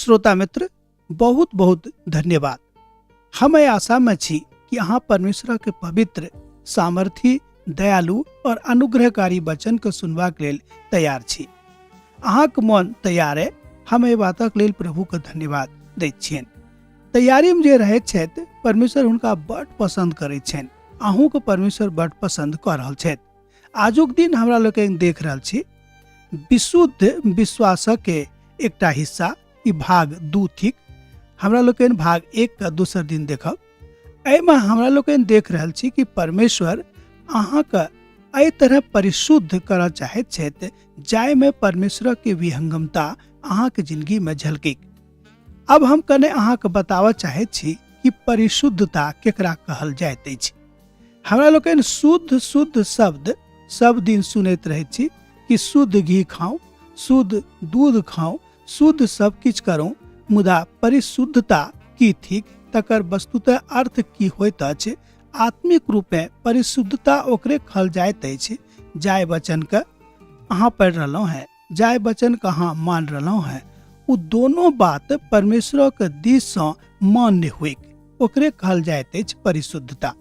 श्रोता मित्र, बहुत बहुत धन्यवाद। हम एहि आशा में छी कि अहाँ परमेश्वर के पवित्र, सामर्थी, दयालु और अनुग्रहकारी वचन के सुनबाक लेल तैयार छी। अहाँके मन तैयार है, हम एहि बातक लेल प्रभु के धन्यवाद दैत छियनि। तैयारी में जे रहैत छथि परमेश्वर हुनका बड पसंद करैत छनि। अहूँके परमेश्वर बड पसंद कऽ रहल छथि। आजुक दिन हमरा लोकनि देख रहल छी विशुद्ध विश्वासक एकटा हिस्सा, ई भाग 2 थिक। हमरा लोकनि भाग 1 के दोसर दिन देखब। एहिमे हमरा लोकनि देख रहल छी कि परमेश्वर अहाँके एहि तरह परिशुद्ध करऽ चाहैत छथि जाहिमे परमेश्वरके विहंगमता अहाँके जिंदगीमे झलकिक। अब हम कने अहाँके बताबऽ चाहैत छी कि परिशुद्धता केकरा कहल जाइत अछि। हमरा लोकनि शुद्ध शुद्ध शब्द सब दिन सुनैत रहैत छी कि शुद्ध घी खाउ, शुद्ध दूध खाउ, शुद्ध सब किछु करू, मुदा परिशुद्धता की थिक, तकर वस्तुतः अर्थ की होइत अछि? आत्मिक रूपेँ परिशुद्धता ओकरे कहल जाइत अछि जाहि वचनके अहाँ पढ़ि रहलहुँ हेँ, जाहि वचनके अहाँ मान रहलहुँ हेँ, ओ दोनो बात परमेश्वरक दिससँ मान्य होइक, ओकरे कहल जाइत अछि परिशुद्धता।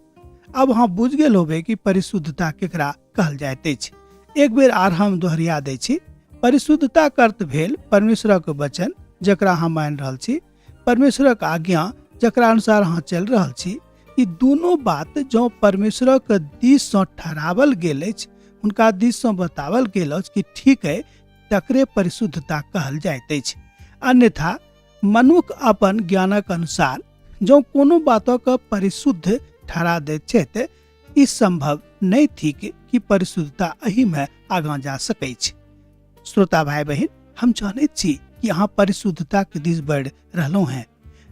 अब अहाँ बुझि गेल होबै कि परिशुद्धता केकरा कहल जाइत अछि। एक बेर आर हम दोहरिया दै छी। परिशुद्धताक अर्थ भेल परमेश्वरक वचन जकरा अहाँ मानि रहल छी, परमेश्वरक आज्ञा जकरा अनुसार अहाँ चलि रहल छी, ई दुनू बात जँ परमेश्वरक दिससँ ठहरावल गेल अछि, हुनका दिससँ बतावल गेल अछि कि ठीक अइ, तकरे परिशुद्धता कहल जाइत अछि। अन्यथा मनुख अपन ज्ञानक अनुसार जँ कोनो बातक परिशुद्ध ठहरा दैत छथि, ई संभव नहि थिक कि परिशुद्धता एहिमे आगाँ जा सकैछ। श्रोता भाई बहिन, हम जानैत छी कि अहाँ परिशुद्धता के दिस बढ़ि रहलहुँ हैं।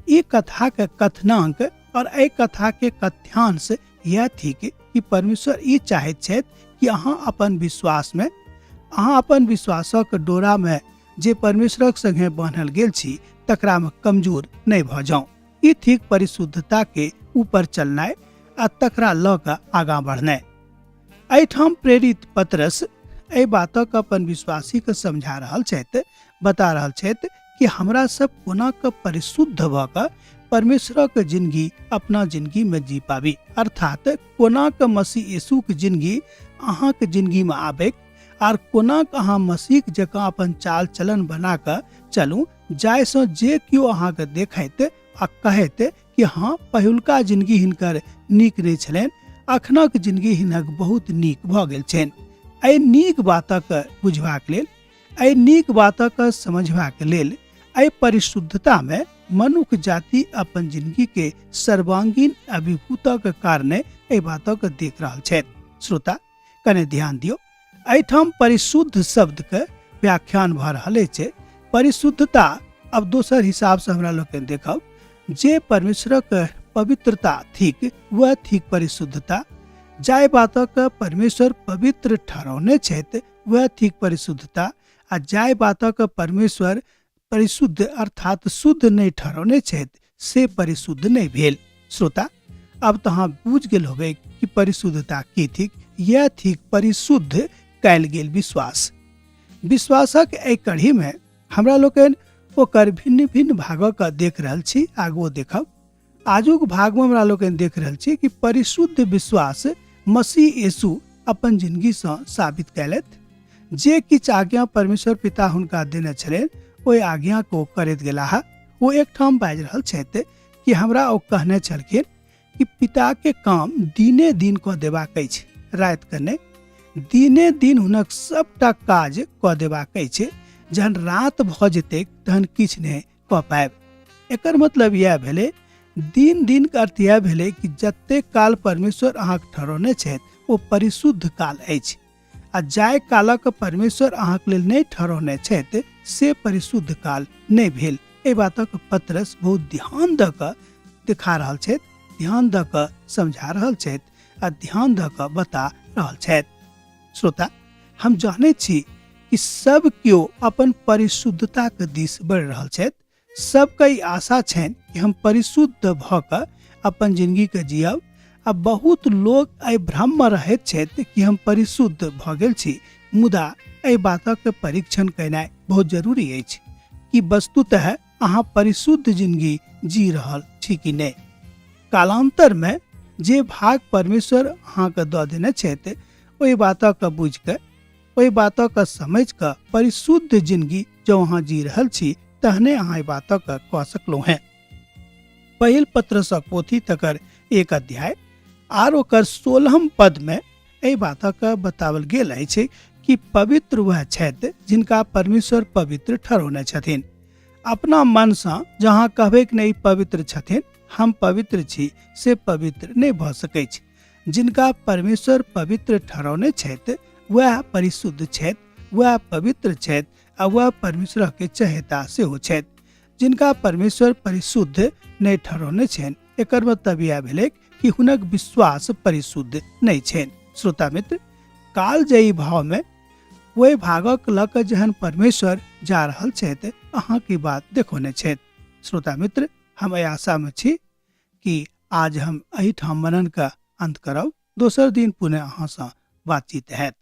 ई कथा के कथनांक और एहि कथा के कथ्यांश यह थिक कि परमेश्वर ई चाहैत छथि कि अहाँ अपन विश्वास में, अहाँ अपन विश्वासक डोरा में जे परमेश्वरक संगे बान्हल गेल छी तकरा में कमजोर नहि भऽ जाउ। ई थिक परिशुद्धता के ऊपर चलनाइ आ तकरा लऽ कऽ आगाँ बढ़नाइ। एहिठाम प्रेरित पतरस एहि बातक अपन विश्वासी के समझा रहल छथि, बता रहल छथि कि हमरा सब कोना के परिशुद्ध भऽ कऽ परमेश्वरक जिंदगी अपना जिंदगी में जी पाबी, अर्थात कोना के मसीह यीशुक जिंदगी अहाँके जिंदगी में आबे आर कोना के अहाँ मसीह जकाँ अपन चाल चलन बना कऽ चलू, जाहिसँ जे केओ अहाँके देखैत आ कहैत कि हाँ पहिलुका जिंदगी हिनकर नीक नहि छलनि, अखनक जिंदगी हिनक बहुत नीक भऽ गेल छनि। एहि नीक बातक बुझबाक लेल, एहि नीक बातक समझबाक लेल, एहि परिशुद्धतामे मनुख जाति अपन जिंदगी के सर्वांगीण अभिभूतक कारणे एहि बातक देख रहल छथि। श्रोता कने ध्यान दियौ, एहिठाम परिशुद्ध शब्दके व्याख्यान भऽ रहल अछि। परिशुद्धता अब दोसर हिसाबसँ हमरा लोकनि देखब, जे परमेश्वरक पवित्रता थिक वह थिक परिशुद्धता। जाहि बातक परमेश्वर पवित्र ठहरौने छथि वह थिक परिशुद्धता, आ जाहि बातक परमेश्वर परिशुद्ध अर्थात शुद्ध नहि ठहरौने छथि से परिशुद्ध नहि भेल। श्रोता अब तऽ अहाँ बुझि गेल होबै कि परिशुद्धता की थिक। यह थिक परिशुद्ध कयल गेल विश्वास। विश्वासक एहि कढ़ीमे हमरा लोकनि ओकर भिन्न भिन्न भागक देख रहल छी, आगुओ देखब। आजुक भागमे हमरा लोकनि देख रहल छी कि परिशुद्ध विश्वास मसीह यीशु अपन जिंदगीसँ साबित कयलथि। जे किछु आज्ञा परमेश्वर पिता हुनका देने छलनि ओहि आज्ञाके ओ करैत गेलाह। ओ एकठाम बाजि रहल छथि कि हमरा ओ कहने छलखिन कि पिताके काम दिने दिन कऽ देबाक अछि, रातिके नहि, दिने दिन हुनक सबटा काज कऽ देबाक अछि। जहन रात भऽ जेतैक तहन किछु नहि कऽ पायब। एकर मतलब इएह भेलै, दिन दिन के अर्थ इएह भेलै कि जतेक काल परमेश्वर अहाँके ठहरौने छथि ओ परिशुद्ध काल अछि, आ जाहि कालक परमेश्वर अहाँके लेल नहि ठहरौने छथि से परिशुद्ध काल नहि भेल। एहि बातक पतरस बहुत ध्यान दऽ कऽ देखा रहल छथि, ध्यान दऽ कऽ समझा रहल छथि आ ध्यान दऽ कऽ बता रहल छथि। श्रोता हम जानैत छी कि सब केओ अपन परिशुद्धताके दिस बढ़ि रहल छथि। सबके ई आशा छनि कि हम परिशुद्ध भऽ कऽ अपन जिंदगीके जियब, आ बहुत लोग एहि भ्रममे रहैत छथि कि हम परिशुद्ध भऽ गेल छी, मुदा एहि बातक परीक्षण केनाइ बहुत जरूरी अछि कि वस्तुतः अहाँ परिशुद्ध जिंदगी जी रहल छी कि नहि। कालांतरमे जे भाग परमेश्वर अहाँके दऽ देने छथि ओहि बातके बुझि कऽ, ओहि बातके समझि कऽ परिशुद्ध जिंदगी जँ अहाँ जी रहल छी तहने अहाँ एहि बातके कऽ सकलहुँ हेँ। पहिल पत्रसक पोथी तकर 1 अध्याय आर ओकर 16 पदमे एहि बातक बतावल गेल अछि कि पवित्र वह छथि जिनका परमेश्वर पवित्र ठहरौने छथिन। अपना मनसँ जहाँ कहबै कि नहि पवित्र छथिन, हम पवित्र छी, से पवित्र नहि भऽ सकैछ। जिनका परमेश्वर पवित्र ठहरौने छथि वएह परिशुद्ध छथि, वएह पवित्र छथि आ वएह परमेश्वरके चहेता सेहो छथि। जिनका परमेश्वर परिशुद्ध नहि ठहरौने छनि एकर मतलब इएह भेलै कि हुनक विश्वास परिशुद्ध नहि छनि। श्रोता मित्र, कालजयी भावमे ओहि भागक लऽ कऽ जहन परमेश्वर जा रहल छथि अहाँके बात देखौने छथि। श्रोता मित्र, हम एहि आशामे छी कि आज हम एहिठाम मननके अंत करब। दोसर दिन पुनः अहाँसँ बातचीत हैत।